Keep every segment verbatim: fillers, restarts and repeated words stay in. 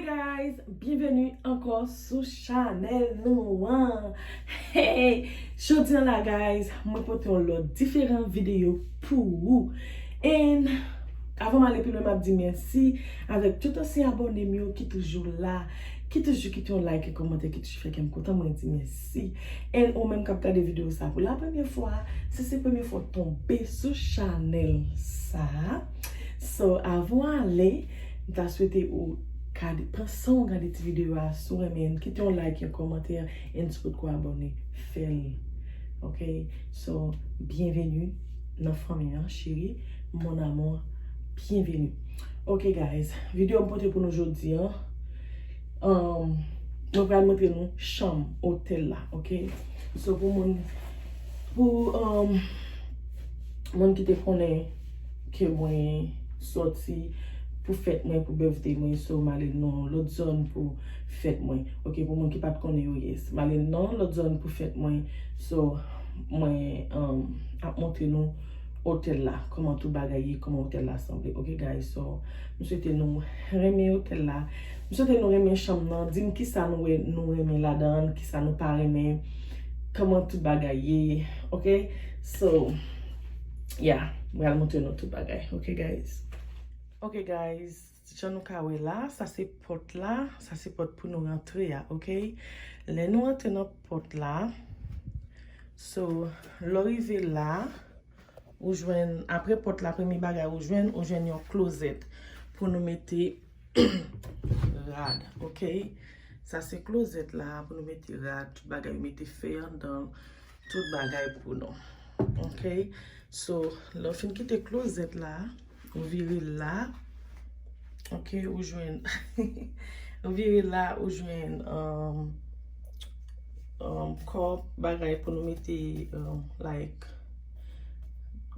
Guys, byenveni ankò sou chanèl nou an. Hey, jodi an la guys, mwen pote yon lòt diferan videyo pou ou. And avan m ale pi lwen, m ap di mèsi avèk tout ansyen abòne m yo ki toujou la, ki toujou kite yon like e kòmantè, ki toujou fè kè m kontan, mwen di mèsi. And ou menm k ap gade videyo sa pou la premyè fwa, si se premyè fwa w tonbe sou chanèl sa, so avan w ale, m ta swete ou gade, pran san w gade ti videyo a, si w renmen, kite yon like, yon kòmantè, and si w potko abòne, fè l. Ok? So, byenveni nan fanmi an, cheri, mon amour, byenveni. Ok, guys, videyo m pote pou nou jodi an, um, mwen pral montre nou chanm otèl la, ok? So, pou moun, pou, um, moun ki te konnen ke mwen sòti pou fèt mwen, pou birthday mwen, so m ale nan lòt zòn pou fèt mwen. Ok, pou moun ki pa t konnen yo, yes. M ale nan lòt zòn pou fèt mwen, so mwen, um, ap montre nou otèl la, kòman tout bagay ye, kòman otèl la sanble. Ok, guys, so, m swete nou renmen otèl la. M swete nou renmen chanm nan. Di m kisa nou wè, nou renmen ladan l, kisa nou pa renmen, kòman tout bagay ye. Ok? So, yeah, m pral montre nou tout bagay. Ok, guys? Ok, guys, jan nou ka wè la, sa se pòt la, sa se pòt pou nou rantre a, ok? Lè nou rantre nan pòt la, so, lè w rive la, ou jwenn, apre pòt la, premye bagay ou jwenn, ou jwenn yon klozèt pou nou mete rad, ok? Sa se klozèt la pou nou mete rad, tout bagay, mete fè anndan, tout bagay pou nou. Ok? So, lè w fin kite klozèt la, ou vire la. Ok, ou jwenn, ou vire la, ou jwenn, um, um, kòp, bagay pou nou mete, um, like,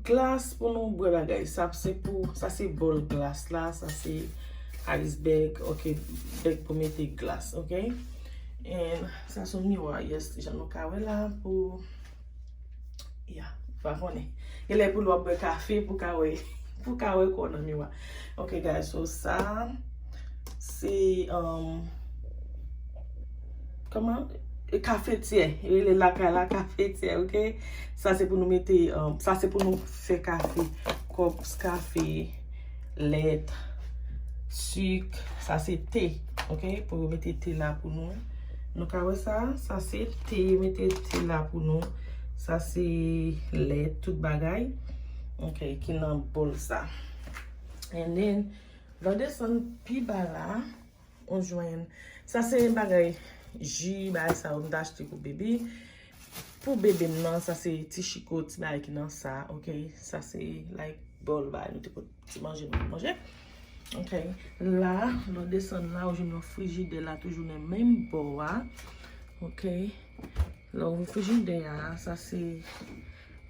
glas pou nou bwè bagay. Sa se pou, sa se bòl glas la, sa se ice bag, ok, bag pou mete glas, ok? And sa se yon miwa, yes, jan nou ka wè la pou, yeah, pa konnen. Genlè pou lè w ap bwè kafe, pou ka wè, pou ka wè kò w nan miwa. Ok, guys, so sa, se, um, kòman? E kafetyè. Yo rele lakay la kafetyè, ok? Sa se pou nou mete, um, sa se pou nou fè kafe. Kòp kafe, lèt, sik, sa se te, ok? Pou yo mete te la pou nou. Nou ka wè sa? Sa se te, yo mete te la pou nou. Sa se lèt, tout bagay, ok, ki nan bòl sa. And then, lè w desann pi ba la, ou jwenn. Sa se bagay ji, bagay sa yo m t achte pou bebe. Pou bebe m nan, sa se ti chiko, ti bagay ki nan sa, ok? Sa se, like, bòl bagay nou te pot ti manje nou manje. Ok. La, lè w desann la, ou jwenn yon frijidè la toujou nan menm bò a. Ok. Lè w ouvri frijidè a, sa se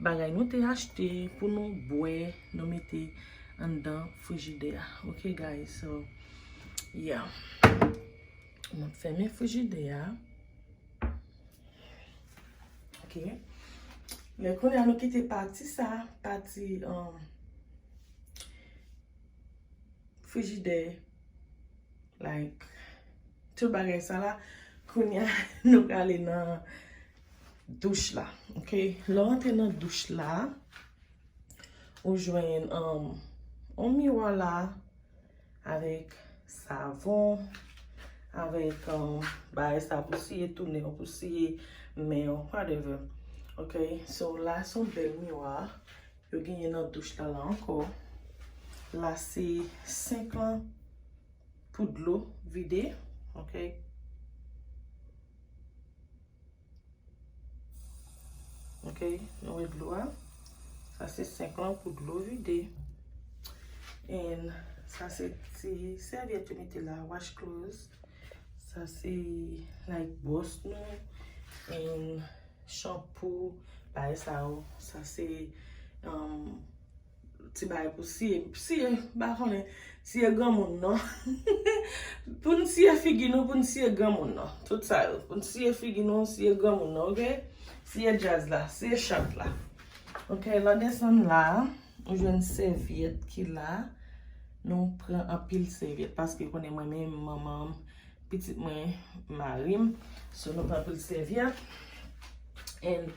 bagay nou te achte pou nou bwè, nou mete anndan frijidè a. Ok, guys, so, yeah. M ap fèmen frijidè a. Ok. Men kounye a nou kite pati sa, pati, um, frijidè, like, tout bagay sa la. Kounye a nou prale nan douch la, ok? Lè w antre nan douch la, ou jwenn, um, yon miwa la, avèk savon, avèk, um, bagay sa pou siye tounen w, pou siye men w, whatever. Ok, so la se yon bèl miwa yo genyen nan douch la, la ankò. La se senk lan pou dlo vide, ok. Ok, nou wè dlo a. Sa se senk lan pou dlo vide. And sa se ti sèvyèt yo mete la, wash clothes. Sa se, like, bwòs nou. And shampoo, bagay sa yo. Sa se, um, ti bagay pou siye. Siye, m pa konnen. Siye granmoun non. Pou n siye figi nou, pou n siye granmoun non. Tout sa yo. Pou n siye figi nou, siye granmoun non, ok? Siye djaz la, siye chat la. Ok, lè w desann la, ou jwenn sèvyèt ki la. Nou pran anpil sèvyèt paske konnen mwen menm, manman m, pitit mwen, mari m. So nou pran anpil sèvyèt. And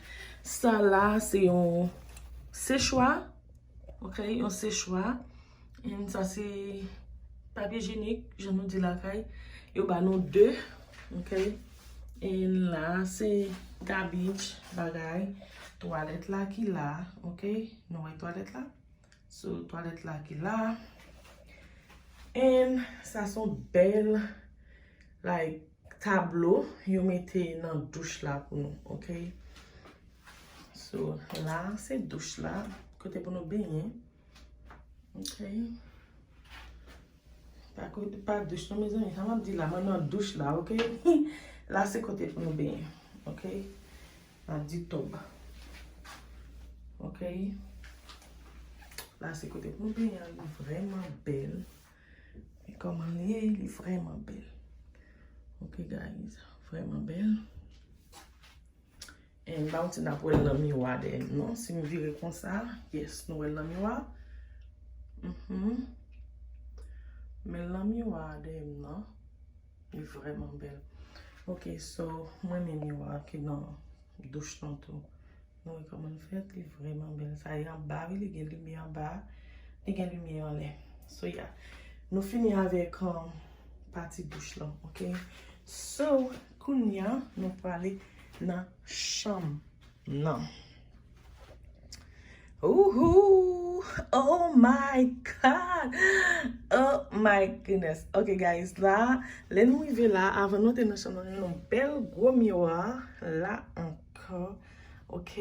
sa la se yon sechwa. Ok, yon sechwa. And sa se papye jenik, jan nou di lakay. Yo ba nou de. Ok. And la se garbage bagay. Twalèt la ki la. Ok. Nou wè twalèt la? So, twalèt la ki la. And sa se yon bèl, like, tablo yo mete nan douch la pou nou, ok? So, la se douch la, kote pou nou benyen. Ok. Pa, ko- pa douch non, mezanmi, sa m ap di la, mwen nan douch la, ok? La se kote pou nou benyen, ok? N ap di tòb. Ok. La se kote pou nou benyen, li vrèman bèl. E kòman li ye, li vrèman bèl. Ok, guys, vrèman bèl. And Bounty n ap wè l nan miwa dèyè m non. Si m vire konsa, yes, nou wè l nan miwa. Mhm. Men l nan miwa dèyè m nan. Li vrèman bèl. Ok, so, mwen renmen miwa ki nan douch lan tou. Nou wè kòman l fèt, li vrèman bèl. Sa e anba, wi, li gen limyè anba, li gen limyè anlè. So, yeah. Nou fini avèk, um, pati douch lan, ok? So, kounya, nou prale nan chanm nan. Ouhou! Oh my God! Oh my goodness! Ok, guys, la, lè nou rive la, avan nou antre nan chanm nan, nou yon bèl gwo miwa la ankò. Ok,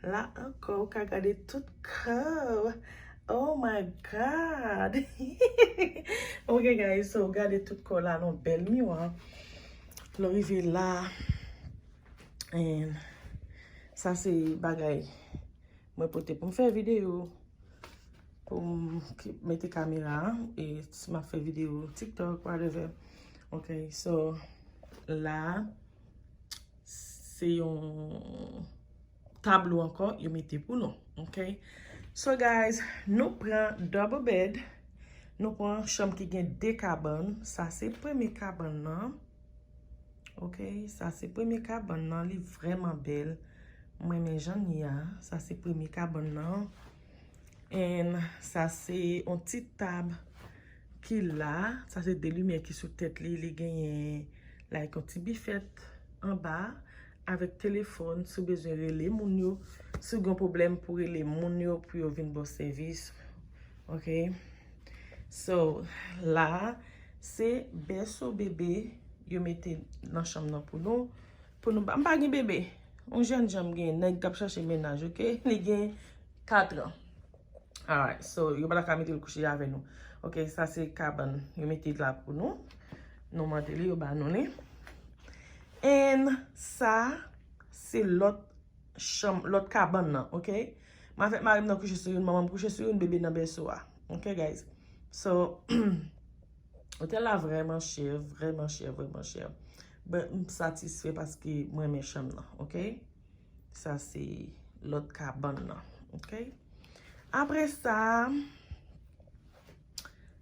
la ankò, ou ka gade tout kò w. Oh my God! Ok, guys, so, gade tout kò la, nan bèl miwa. Lè w rive la, and sa se bagay mwen pote pou m fè videyo, pou m ki- mete kamera, e si m ap fè videyo TikTok, whatever. Ok, so, la, se yon tablo ankò, yo mete pou nou, ok? So, guys, nou pran double bed, nou pran chanm ki gen de kabann, sa se premye kabann nan, ok? Sa se premye kabann nan, li vrèman bèl, mwen renmen jan l ye a, sa se premye kabann nan. And sa se yon ti tab ki la. Sa se de limyè ki sou tèt li. Li genyen, like, yon ti bifèt anba avèk telefòn. Si w bezwen rele moun yo, si w gen pwoblèm pou rele moun yo, pou yo vin ba w sèvis. Ok? So, la, se bèso bebe yo mete nan chanm nan pou nou. Pou nou, m pa gen bebe. Yon jèn jan m gen, nèg k ap chache mennaj, ok? Li gen kat an. Alright, so, yo pa ta ka mete l kouche avè nou. Ok, sa se kabann yo mete la pou nou. Nou mande li, yo ba nou li. And sa, se lòt chanm, lòt kabann nan, ok? Mwen avèk mari m nan kouche sou youn, manman m kouche sou youn, bebe nan bèso a. Ok, guys? So, otèl la vrèman chè, vrèman chè, vrèman chè. But m satisfè paske mwen renmen chanm nan, ok? Sa se lòt kabann nan, ok? Apre sa,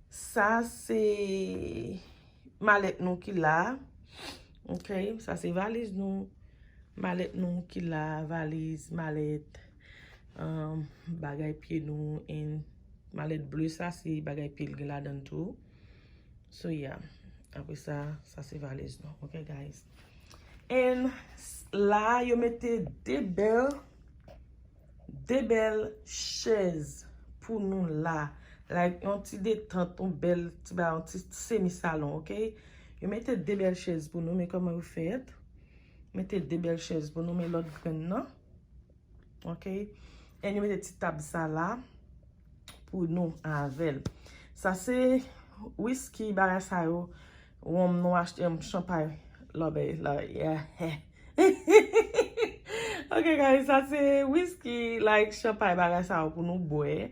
sa se malèt nou ki la, ok? Sa se valiz nou, malèt nou ki la, valiz, malèt, um, bagay pye nou, and malèt ble sa, se bagay pye l gen ladan l tou. So, yeah. Apre sa, sa se valiz nou. Ok, guys. And s- la, yo mete de bèl, de bèl chèz pou nou la. Like, yon ti detant, yon bèl ti ba, yon ti semi salon, ok? Yo mete de bèl chèz pou nou, men kòman yo fèt? Mete de bèl chèz pou nou, men lòt grenn nan. Ok? And yo mete ti tab sa la pou nou avè l. Sa se wiski, bagay sa yo. Wonm nou achte, m, chanpay. Lòbèy, la, yeah. Ok, guys, sa se wiski, like, chanpay, bagay sa yo pou nou bwè.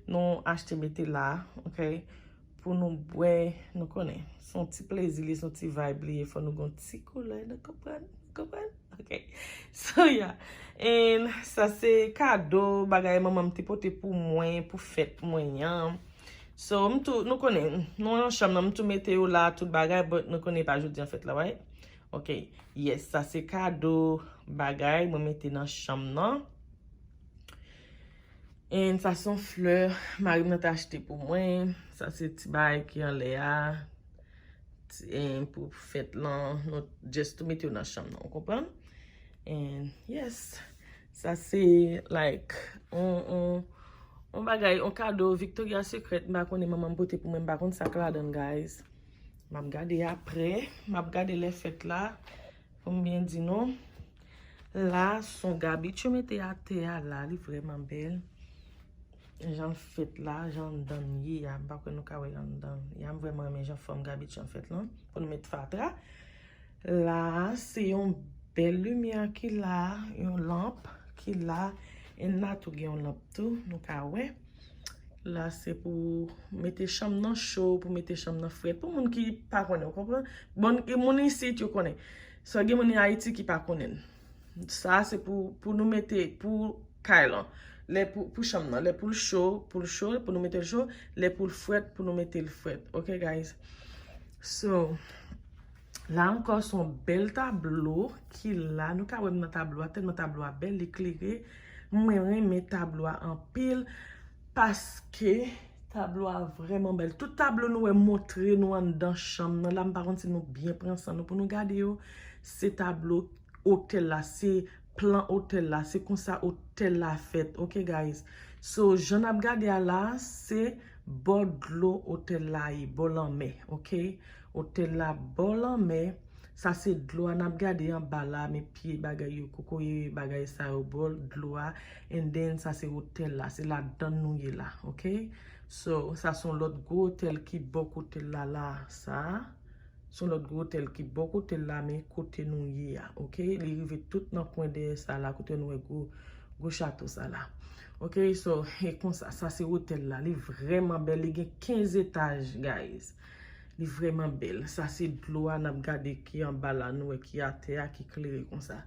Nou achte mete la, ok? Pou nou bwè, nou konnen. Se yon ti plezi, li se yon ti vibe, li ye. Fò nou gon ti koulè, nou konprann? Nou konprann? Ok. So, yeah. And sa se kado, bagay manman m te pote pou mwen, pou fèt mwen an. So, m tou, nou konnen, nou nan chanm nan, m tou mete yo la, tout bagay, but nou konnen pa jodi an fèt la, right? Ok. Yes, sa se kado bagay mwen mete nan chanm nan. And sa se yon flè mari m nan te achte pou mwen. Sa se ti bagay ki anlè a. Ti, eh, pou fèt lan, nou just tou mete yo nan chanm nan, ou konprann? And yes, sa se like on, on, on bagay, on kado Victoria's Secret, m pa konnen manman m pote pou mwen, m pa konn sa k ladan, guys. M ap gade apre, m ap gade lè fèt la, pou m byen di nou. La, se yon gabit yo mete atè a la, li vrèman bèl. Jan l fèt la, jan anndan l ye a, m pa kwè nou ka wè anndan l ye a, m vrèman renmen jan fòm gabit yo fèt lan, pou nou met fatra. La, se yon bèl limyè ki la, yon lanp ki la, e la tou gen yon lanp tou, nou ka wè. La, se pou mete chanm nan cho, pou mete chanm nan frèt. Pou moun ki pa konnen, ou konprann? Bon, e moun isit, yo konnen. So, gen moun Ayiti ki pa konnen l. Sa, se pou, pou nou mete, pou kay lan. Lè pou, pou chanm nan. Lè pou l cho, pou l cho, pou nou mete l cho. Lè pou l frèt, pou nou mete l frèt. Ok, guys? So, la ankò, se yon bèl tablo ki la. Nou ka wè m nan tablo a, tèlman tablo a bèl, li klere. Mwen renmen tablo a anpil, paske tablo a vrèman bèl. Tout tablo nou wè montre nou anndan chanm nan. La, m pa konn si nou byen pran san nou pou nou gade yo. Se tablo otèl la, se plan otèl la, se konsa otèl la fèt, ok, guys? So, jan n ap gade a la, se bò dlo otèl la ye, bò lanmè, ok? Otèl la bò lanmè, sa se dlo a n ap gade anba la, men pye bagay yo, kokoye bagay sa yo, bò dlo a, and then sa se otèl la, se ladan nou ye la, ok? So, sa se yon lòt gwo otèl ki bò kote l la, la, sa. Se yon lòt gwo otèl ki bò kote l la, men kote nou ye a, ok? Li rive tout nan kwen dèyè sa la, kote nou wè gwo, gwo chato sa la. Ok, so, e konsa, sa se otèl la. Li vrèman bèl, li gen kenz etaj, guys. Li vrèman bèl. Sa se dlo a n ap gade ki anba la, nou wè ki atè a, ki klere konsa.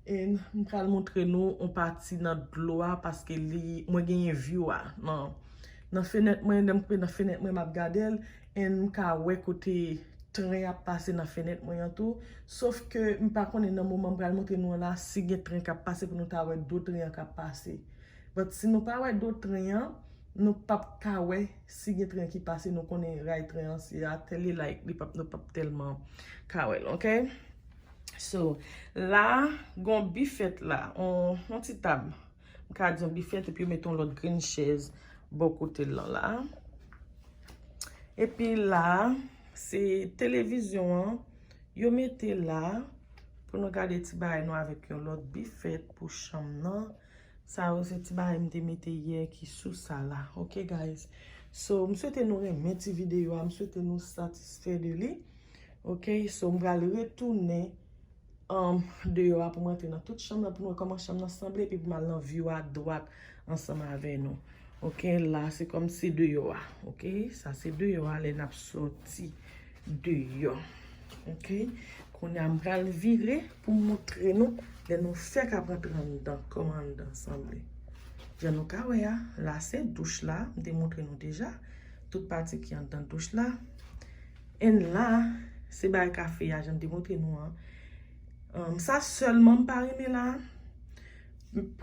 E m pral montre nou yon pati nan dlo a, paske li, mwen genyen view a. Nan, nan fenèt mwen, lè m kanpe nan fenèt mwen, m ap gade l, e m ka wè kote tren ap pase nan fenèt mwen an tou. Sof ke m pa konnen nan moman m pral montre nou an la, si gen tren k ap pase pou nou ta wè do tren an k ap pase. But si nou pa wè do tren an, nou p ap ka wè si gen tren ki pase, nou konnen ray tren an se atè li, like, li p ap, nou p ap tèlman ka wè l, ok? So, la, gon bifèt la, on, on ti tab. M ka di yon bifèt, epi yo mete yon lòt grenn chèz bò kote l lan la. Epi la, se televizyon an, yo mete la, pou nou gade ti bagay nou avèk yon lòt bifèt pou chanm nan. Sa yo se ti bagay m te mete yè ki sou sa la. Ok, guys? So, m swete nou renmen ti videyo a, m swete nou satisfè de li. Ok, so m pral retounen um, deyò a pou m rantre nan tout chanm nan pou nou wè kòman chanm nan sanble, epi pou m al nan view a dwat ansanm avè nou. Ok, la se kòmsi deyò a. Ok, sa se deyò a lè n ap sòti deyò. Ok, kounye a m pral vire pou m montre nou lè nou fèk ap rantre anndan, kòman anndan sanble. Jan nou ka wè a, la se douch la, m te montre nou deja. Tout pati ki anndan douch la. And la, se bagay kafe a, jan m te montre nou an. Um, sa sèlman m pa renmen la.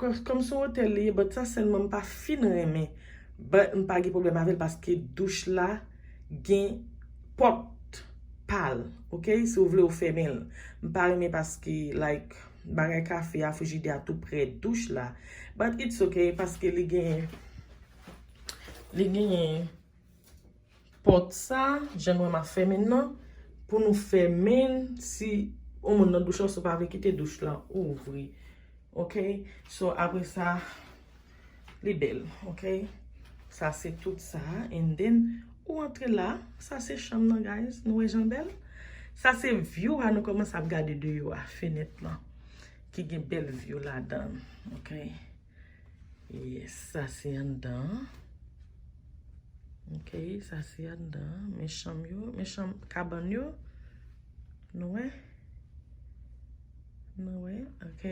Kò-, kòm se yon otèl li ye, but sa sèlman m pa fin renmen. But m pa gen pwoblèm avè l paske douch la gen pòt pa l. Ok? Si w vle, w fèmen l. M pa renmen paske, like, bagay kafe a, frijidè a tou prè douch la. But it's ok, paske li gen, li genyen pòt sa, jan nou wè m ap fèmen l nan, pou nou fèmen l, si yon moun nan douch la, si w pa vle kite douch la ouvri. Ok? So, apre sa, li bèl, ok? Sa se tout sa, and then, ou antre la, sa se chanm nan, guys. Nou wè jan l bèl? Sa se view a, nou kòmanse ap gade deyò a, fenèt lan, ki gen bèl view ladan l, ok? Yes, sa se anndan an. Ok, sa se anndan an. Men chanm yo, men chanm kabann yo. Nou wè? Nou wè? Ok.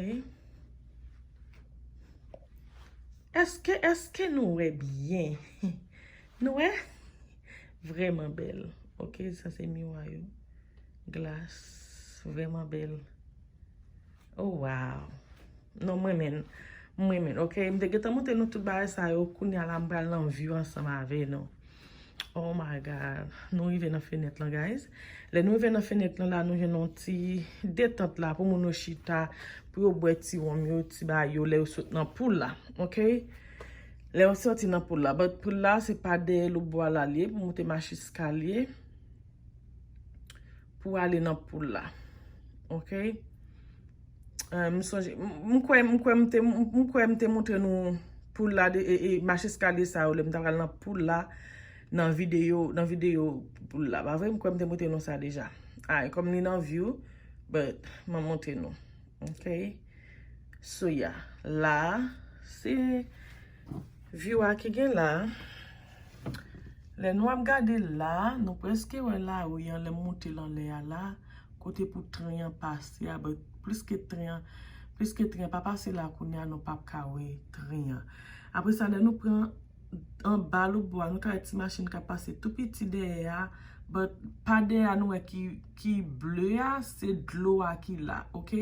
Èske, èske nou wè byen? Nou wè? Vrèman bèl. Ok, sa se miwa yo. Glas. Vrèman bèl. Oh, wow. Non, mwen menm. Mwen menm. Ok, m te gentan montre nou tout bagay sa yo. Kounye a la, m pral nan view ansanm avè nou. Oh my God. Nou rive nan fenèt lan, guys. Lè nou rive nan fenèt lan la, nou jwenn yon ti detant la pou moun yo chita, pou yo bwè ti wonm yo, ti bagay yo, lè yo sot nan poul la. Ok? Lè yo soti nan poul la. But poul la, se pa dèyè lobwa la l ye pou moute mach eskalye pou ale nan poul la. Ok? Eh, m sonje, m m kwè, m kwè m te, m m kwè m te montre nou poul la, de, e, e, mach eskalye sa yo, lè m t ap pral nan poul la, nan videyo, nan videyo poul la. Pa vre, m kwè m te montre nou sa deja. Ay, kòm li nan view, but, m ap montre nou. Ok? So, yeah. La, se view a ki gen la. Lè nou ap gade la, nou prèske wè lari an, lè m moute l anlè a la, kote pou tren an pase a, but plis ke tren an, plis ke tren an pa pase la kounye a, nou p ap ka wè tren an. Apre sa, lè nou pran anba lobwa, nou ka wè ti machin k ap pase tou piti dèyè a, but pa dèyè a nou wè ki, ki ble a, se dlo a ki la, ok?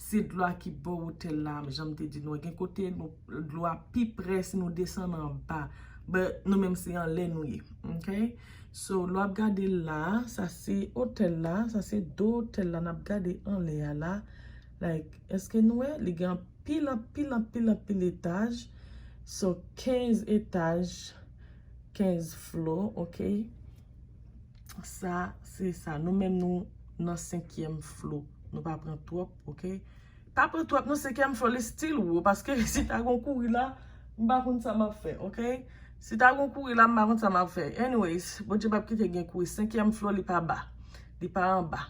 Se dlo a ki bò otèl la, jan m te di nou, gen kote nou, dlo a pi pre si nou desann anba, but nou menm se anlè nou ye, ok? So, lè w ap gade la, sa se otèl la, sa se do otèl la, n ap gade anlè a la. Like, èske nou wè? Li gen anpil, anpil, anpil, anpil etaj. So, kenz etaj, kenz flo, ok? Sa, se sa. Nou menm, nou nan senkyèm flo. Nou pa pran twòp, ok? Pa pran twòp, non, senkyèm flo, li still wo, paske si ta gon kouri la, m pa konn sa m ap fè, ok? Si ta gon kouri la, m pa konn sa m ap fè. Anyways, Bondye p ap kite gen kouri. Senkyèm flo, li pa ba. Li pa anba.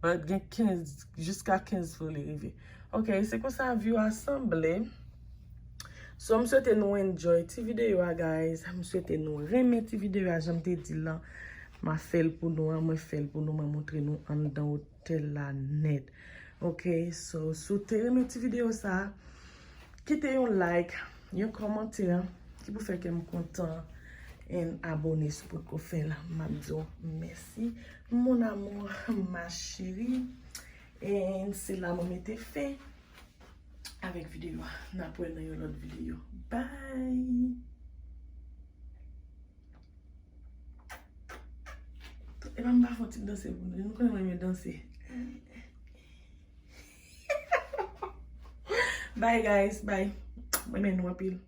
But gen kenz, jiska kenz flo li rive. Ok, se konsa view a sanble. So, m swete nou enjoy ti videyo a, guys. M swete nou renmen ti videyo a, jan m te di l lan. M a fè l pou nou an, mwen fè l pou nou, mwen montre nou anndan otèl la nèt. Ok, so, si w te renmen ti videyo sa, kite yon like, yon kòmantè ki pou fè kè m kontan, and abone si w potko fè l. M ap di w mèsi, mon amour, ma chérie. And se la mwen mete fen avèk videyo a. N ap wè nan yon lòt videyo. Bye! Epa m pa fè yon ti danse pou nou. Nou konnen mwen renmen danse. Bye, guys. Bye. Mwen renmen nou anpil.